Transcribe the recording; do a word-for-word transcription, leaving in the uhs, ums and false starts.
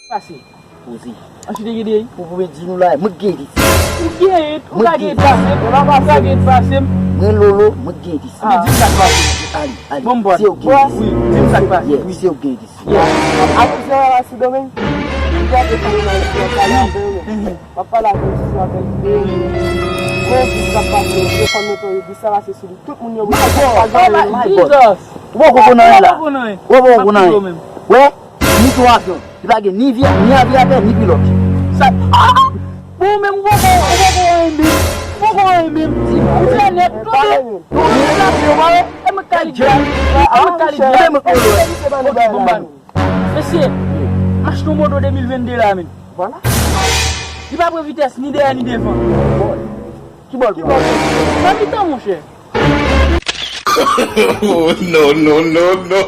Pase. Poze. An chite gede. Pou pou di nou la, mwen gen di. Ou gen, ou ka gen pase, ou ka gen pase. Mwen Lolo, mwen gen di. Ou di sa k pase. Ale, ale. Bon, bon. Se ou gen di. Wi, di m sa k pase. Yeah, wi. Se ou gen di. Yeah. Apre se la, si domen. Li ap pale nan yon kay avè yo. M ap pale avè yo sou apèl videyo. Gon bis k ap pase, yo telefòn mete yo, bis la pase sou li. Tout moun yo wè sa k pase. Oh my God. Ou poko konn anyen la. Ou poko konn anyen. Wè, ni tou avyon. Li pa gen ni vya-, ni avyatè, ni pilòt. Sa, ah! Bon, men ou poko, ou poko anyen menm. Ou poko anyen menm. Ou fè nèt, tande. Ou fè nèt, e mwen k ka li djab. E mwen k ka li djab. Ok, bon, ba nou. Mesye, m achte yon moto de mil vennde la, men. Vwala. Li pa pran vitès ni dèyè ni devan. Ki bò l pran? Nan mitan, monchè. Oh, no, no, no, no.